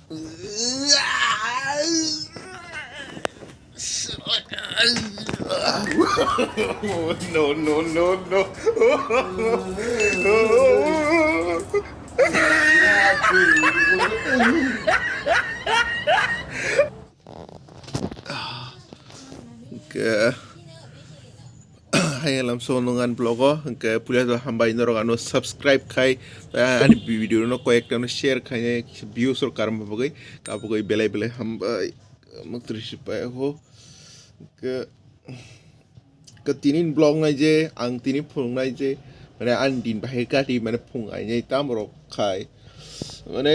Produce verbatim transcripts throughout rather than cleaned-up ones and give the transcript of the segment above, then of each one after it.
No, no, no, no. Ke. Hai alam so nung an vlog o, hwnkhe puila to hambai norok ano subscribe khai, ani video no koyek ta no share khai, kisa views rok karma bagwi, abo bagwi belai belai hambai, muktrisi pai ho, ke, ke tini vlog nai je, ang tini phunuk nai je, mane ani din bahai kati, mane phung ai nai tam rok khai, mane,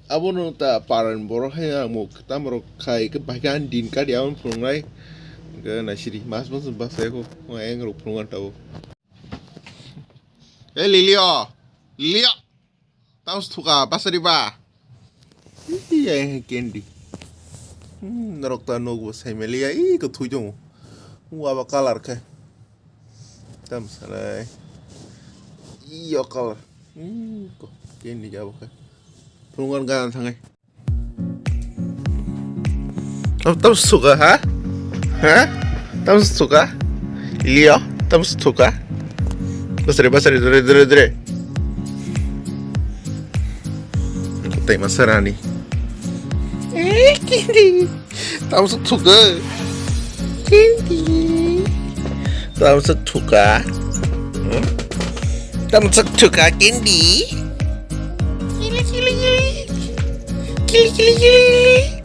Abono ta paran borok hai ang muk tam rok khai ke bahai khe ani din kari aboni phunuknai. Ke naisiri mas mas basa ko eng rok phunukna tabo. E Lilio, Lilio, tam sthuka basari ba. Iya, candy. Hmm, norok ta nogo sai melia i ko thui jong. Wa ba color khe. Tam salai. Iyo color. Hmm, ko candy jabo khe. Phunukna gana thangai. Tam, tam suka, ha? Ha? Tam suka? Ilio, tam suka? Basari, basari, dre, dre, dre. Tei masarani. Eh, kindi. Tam suka. Kindi. Tam suka. Hmm? Tam suka, kindi. Kili, kili, kili. Kili, kili, kili.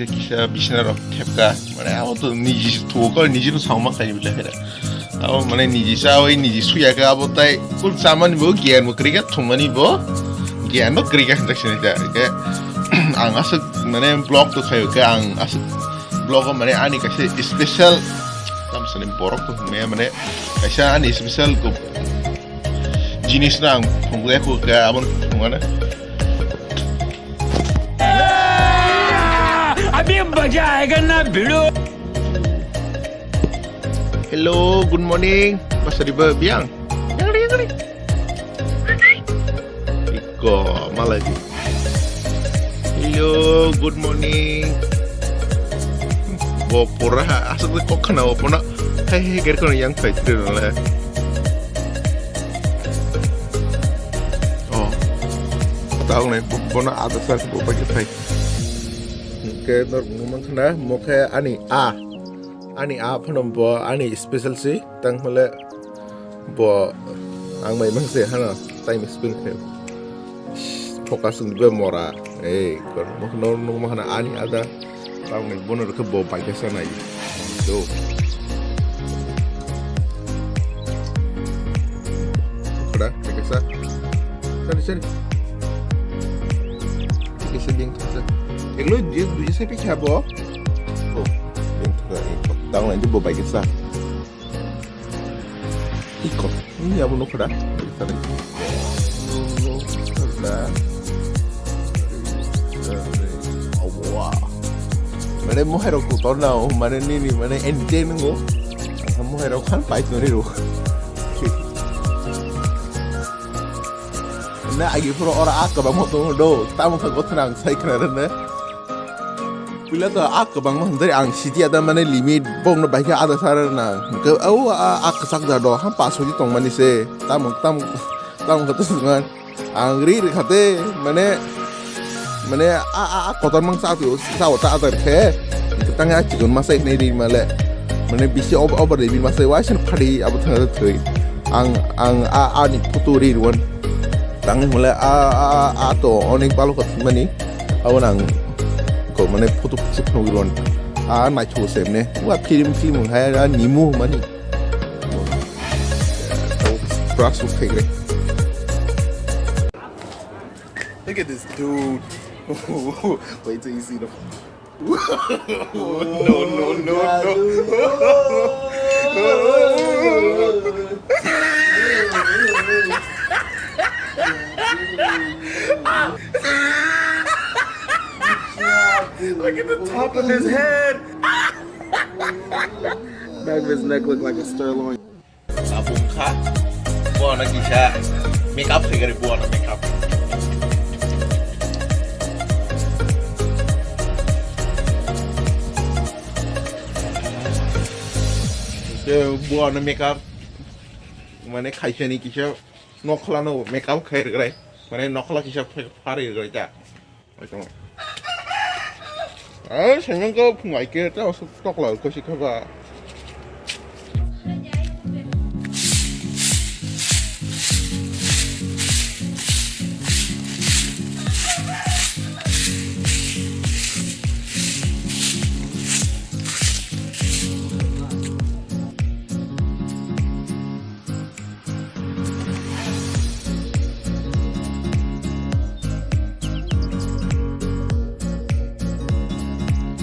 Kisa bisna rok thepka, mane abo to niji thugo, niji no sangma khaini bwlai khe. Abo mane niji chawi, niji suya khe abo tai kul chamani bo, giyan bo kwrwi kha, thumani bo, giyan bo kwrwi kha hinjak sini da. Khe ang aswk mane vlog to khayo khe ang aswk vlog o mane ani kaisa special tamsani borok to hwnmaya mane kaisa ani special go jinis no ang phunukya khe abo phunukmano. अभी मजा आएगा ना भिड़ो। Hello, good morning. Basari ba biang. Yang ri, yang ri. Iko, malai di. Hello, good morning. Bo pura aswk kok khana bo pono. Hai hai ger kono yang phai tri nale. Oh. Tao nai bo-, bono ada sar bo bagi phai. Ke nor nung mang khana mo khe ani a. Ani a phano bo ani special si tang hole bo ang mai mang se hana time spend khe focus ni be mora ei kor mo no no ma hana ani ada tang ni bono rokhe bo bai khe sanai do khada khe sa sari sari khe sa ding khe sa eglo je duje sai pi kha bo. Oh, tang lain tu bo bai kisa. Iko, ini apa nuk dah? Mana mohai rok kotor na, mana nini, mana ente nungo. Mohai rok kan pais nori rok. Na agi pura ora ak kabang mo tongo do, tamo kha gothana ang sai khna rene. Puila to ak kabang mo hindari ang sidi ada mane limit bong no baikha ada sara na. Ke au a ak sak da do, ham paso di tong mani se. Tamo tamo tamo kha to man. Ang ri ri khate mane mane a a a kotor mang sa tu sa ta adar khe. Tang a chikon masai ne ri male. Mane bisi ob-, obar de bi masai wa sin phadi abo thang thoi. Ang, ang a, a ni photo ri ruan. Tang hole a, a, a, a to onek balo ka thimani. Abo nang ko mane photo photo phano ruan. A nai tho sem ne. Wa film film hai a nimu mani. Brush khai re. Look at this dude. Wait till you see the No, no, no, no. Look at the top of his head. That his neck look like a sirloin. Abung kha. Buano kisa makeup khaigari, buano makeup. Buano makeup. Mane khaisani kisa. Nokla no makeup khai rwgrai. Mane nokla kisa phari rwgrai ta. Ai, sengkang ko phungai ke ta osuk tokla ko si khaba.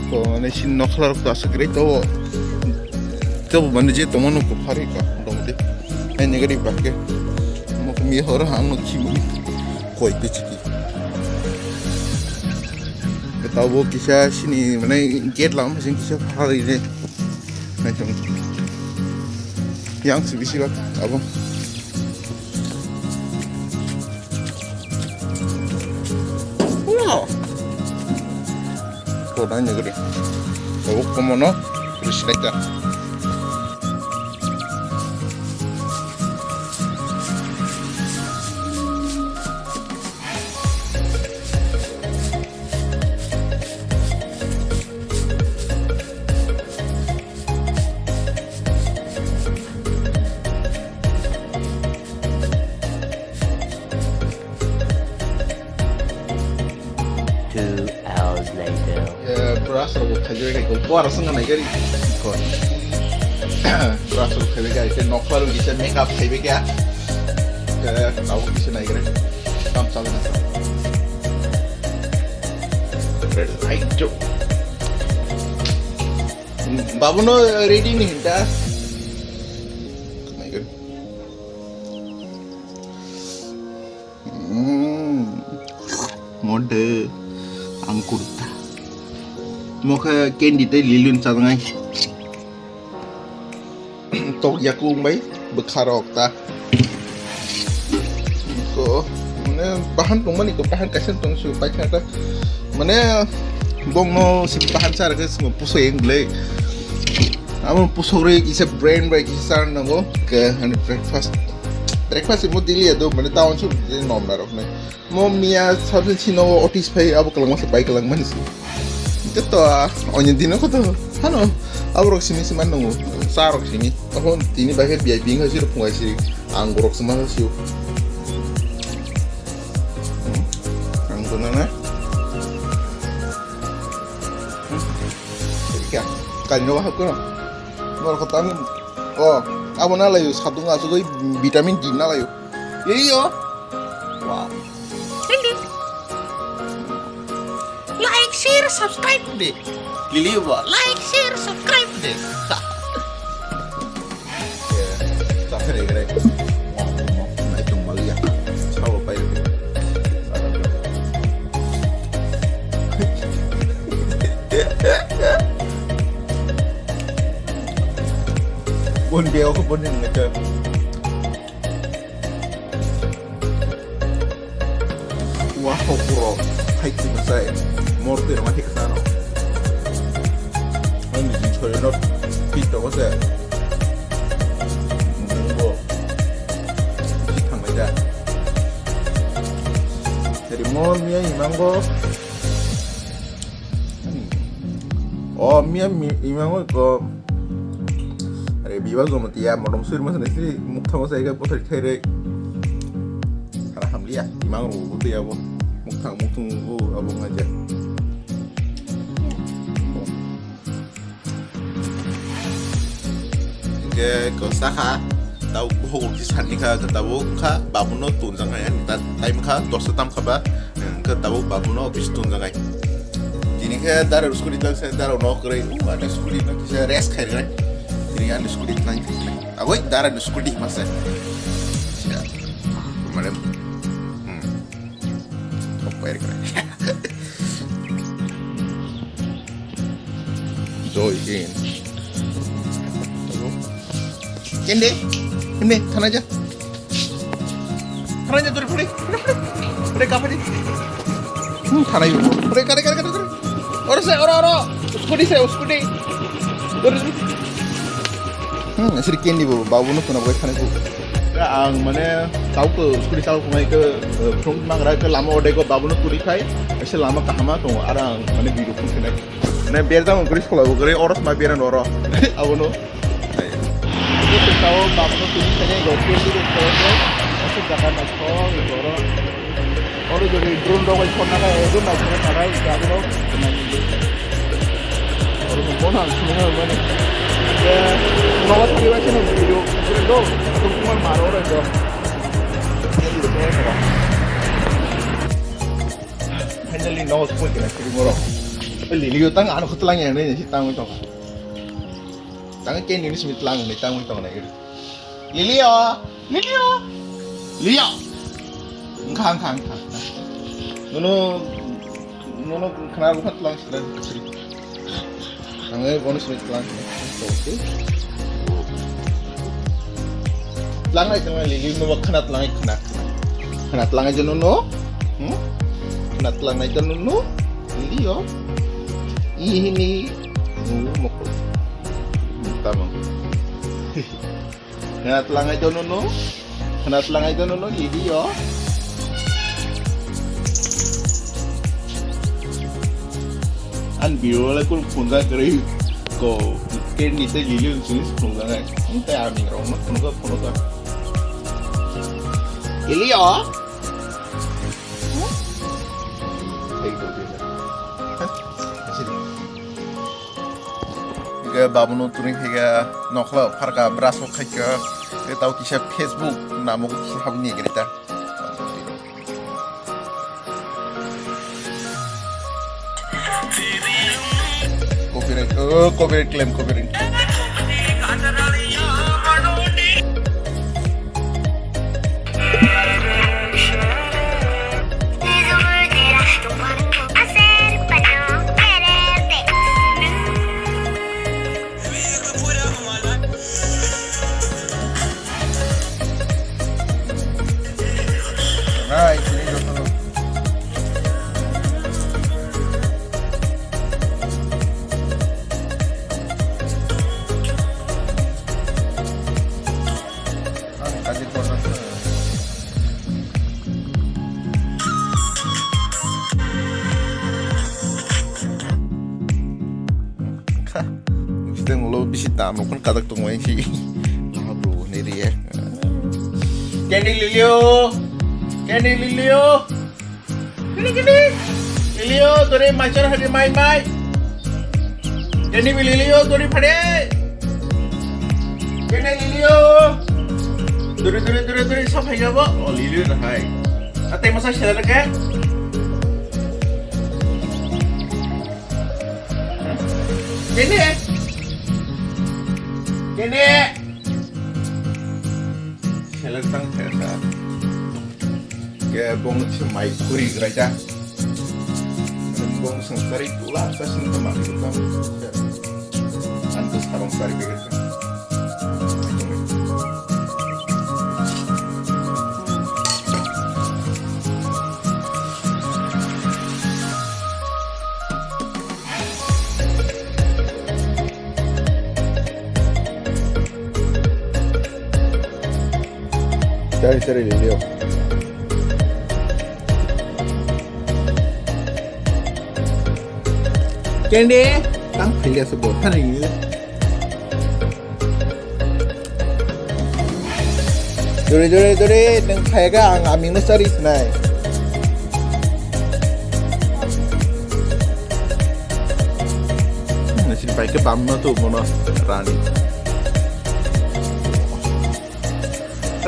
Ko mane sin nokla rok ta aswk rei to. To mane je tomo no ko phari ka motamoti. Ai ne gari ba ke. Mo ko mi horo ang no khimani. Koi pe chiki. Tabo kisa sini mane gate lam sing kisa phari ne. Naitong. Yang si bisi bak abo. Wow. Ko dai ne gari. Abo komono. Respect. Two hours later. Eh, brush rok khaibai khe ko, buar song nai gari. Ko. Brush rok khaibai khe, nokla rok kisa makeup khaibai khe. Eh, tau kisa nai gari. Tam chal na. Red light jo. Babu no ready ni hinta. Nai gari. Hmm. Mode angkur ta. Mokhe candy tei lilun chadangai. Tok yakung bai bwkha rok ta. Ko mane bahan tongmani ko bahan kaisa tong su paikha ta. Mane bongno si bahan sa rwkhe simo pusoi eng glei. Amo pusogri kisa brain bai kisa nango ke ani breakfast. Breakfast mo daily ado mane town su nom na rok ne. Mo miya sabse chino otis phai abo kalang masa bai kalang mani si. Ke to a onyo dino ko to hano abo rok simi siman nango sa rok simi. Abo tini bai ke B I P nga siro phungai siri ang rok sima sio. Hmm. Ang to na na. Kya? Kali no wahap ko no? Bor ko tang. Oh, abo na layo, satung asugoi vitamin D na layo. Ye yo. Wow. Hindi. Like, share, subscribe de. Lili ba, like, share, subscribe de. Sakre gre. Nai tong baliya. Sawa pai. Bon beo ko bon ni ngai. Wah, hokuro, hai tu masai, morte rama hik sano. Ani di chore not pito ko se. Munggo, si thamai da. Jadi mor miya imango. Oh, miya mi-, imango ko. Are biba jomo tiya modom suri mas nasi mukthang mas ega pothari thaire. Alhamdulillah, imang ro buti abo. Mukthang mukthung o abo ngaja. Ke ko sakha. Tau bohok ki sani kha, ke tau kha, babuno tunjang hai, ta time kha, dosta tam kha ba, ke tau babuno bis tunjang hai. Tini khe dara scooty lang se, dara no kre, u, ani scooty no kisa rest khai re. Tini ani scooty lang. Agoi, dara ni scooty masa. Ya, madam. Hmm. Oper kre. Doi hin. Kende, kende, thana ja. Thana ja, dori phuri. Phuri, phuri, phuri, kaphuri. Hmm, thana ju. Phuri, kare, kare, kare, kare. Oro se, oro, oro. Scooty se, scooty. Dori, dori. Hmm, siri kendi bo, babu no kuna bo thana ju. Ang mane, tau ko, scooty tau ko mai ko, eh, phung mangra ko lama ode ko babu no turi khai. Ese lama kahama tongo, aro ang mane video phung kene. Mane berda mo gris kola bo gre oros ma beran oro. Abono. Tao babu no turi khai go, turi khai go. Ese jaga na ko oro. Oro jodi drone rok bai phone naga, edo na phone naga, jabro. Oro mo bona, phone naga, mane. Ya, nawa thari bai sino video, video do, tum kumar maro re do. Finally, no spoil kena, kiri moro. Lili yo tang, ano khutlang ya, ne, si tang tong. Tang ke ni simi tlang, ne, tang tong, ne. Lili yo, Lili yo, Lili yo. Engkha, engkha, engkha. Nono, nono khna rukha tlang sila siri. Ang ai bonus ni tlang sila. Tlang ai tlang Lili no khna tlang ai khna. Khna tlang ai jono no. Hmm? Khna tlang ai jono no. Lili yo. Ini. Mokol. Tamam. Khna tlangai dono no. Khna tlangai dono no, Lili yo. An biyo le kul phunga kari ko. Ken ni te Lili yo sini phunga ngai. Te ami rong no phunga phunga. Lili yo. Hei to. Hah? Sini. Hingke babono turi hingke nokla pharka brush rok khaika, tei tao kisa Facebook namo kisa habni gari ta. Copyright, oh, copyright claim, copyright. Ang kaji porno. Kha, bisi tang ulo bisi dam rok phano kajak tongo yang si. Lama bro ni ri ya. Kendi Lili yo. Kendi Lili yo. Kini, kini. Lili yo, dori machar hari mai mai. Kini bi Lili yo, dori phade. Kini Lili yo. Dori, dori, dori, dori, sab hai jabo. Oh, Lili yo hai. Ate masa sila ke. Kini. Kini. Sila tang sila. Ke bong se mai khuri grai ta. Bong seng tari tula ta seng ta mai ta. Antus harong tari ke ta. Cari, cari, Lili yo. Kendi, tang philya se bo, thani. Duri, duri, duri, nung khayaga ang aming na sari sinai. Nasin pai ke bam na tu mono rani.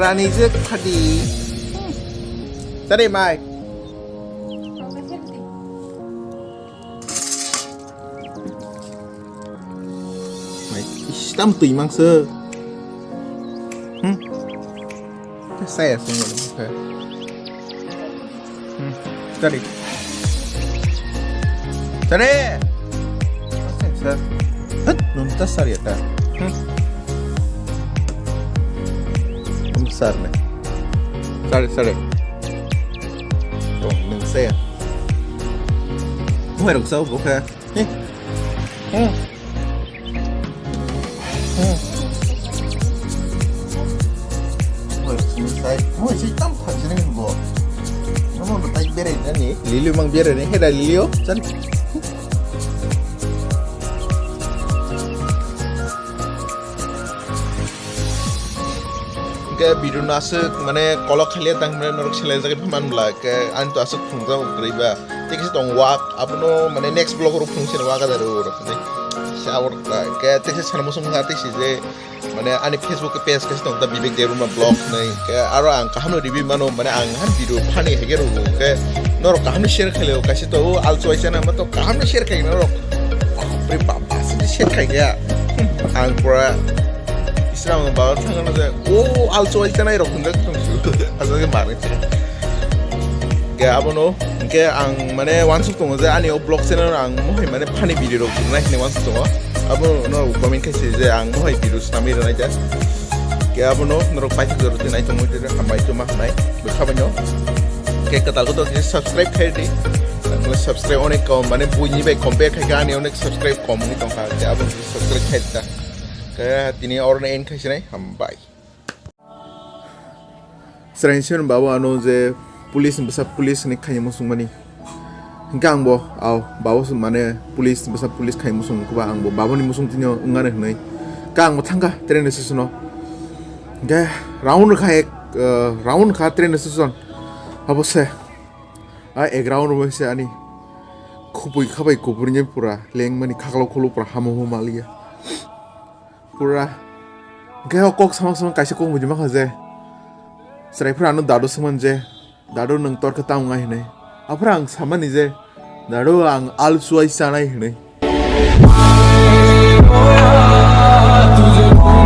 Rani je khadi. Tare mai. Mai, ish, tam twi mangsa. Hmm? Saya sungguh. Hmm. Tadi. Tadi. Saya. Nung ta sar ya ta. Hmm. Nung sar ne. Sare, sare. Oh, nung saya. Buhai rok sao, buka. Eh. Eh. Eh. Buhai rok sini sai. Buhai sai tam thang sini bo. Nama betai berai nani. Lili mang berai ni. Heda lili o. San. Hingke video no aswk mane kolok khaliya tang hwnwi norok selai jagwi phaman bwla, hingke ani to aswk phunukjak kwrwi ba. Tei kisa tong wak, abono mane next vlog o phunuk sini wak adai rw rok hinwi. Sa wak ta, hingke tei kisa sana muchung kha tei si je mane ani Facebook page kaisa tong ta Vivek Debbarma vlog hinwi. Hingke aro ang kaham no review mano, mane ang han video funny hege rw, hingke norok kaham no share khailai o, kaisa to o alchoi chana ma to kaham no share khai norok. Bapre bap, aswk share khai ya. Ang pura Islam ang bawa thangna je, o alchoi chana rok hwnjak tong su. Aswk ke mare. Ke abono, ke ang mane wansuk tongo je ani o vlog channel ang mohai mane funny video rok nai hwnwi wansuk tongo. Abono comment khai se je ang mohai video snami rwnai ja. Ke abono norok paithak jora tei nai tongmoi tei hambai tongma hwnai bwkha bai no. Ke kwtal kotor khe subscribe khai di. Ang subscribe onek kom mane buini bai compare khai kha ani onek subscribe kom wngwi tongkha. Ke abono subscribe khai di ta. Ke tini oroni end khai sinai hambai. Chwraini simi babo ano je police ni bwsa police ni khaini muchungmani. Hingke ang bo, au, babo se mane police ni bwsa police khaini muchung kuba ang bo babo ni muchung tini wngani hwnwi. Ka ang bo thangkha train station o. Hingke round kha ek, eh, round kha train station. Abo se. A ek round bo se ani khupui khabai kuburni pura lengmani khaklo khulu pura hamo hamo maliya. Pura. Hingke o kok sama sama kaisa kok buji makha je. Chwrai phra ano dadu swngmani je. Dadu nwng tor khe tamo ngai hinwi. Aphra ang samani je. Dadu ang al suai chanai hinwi.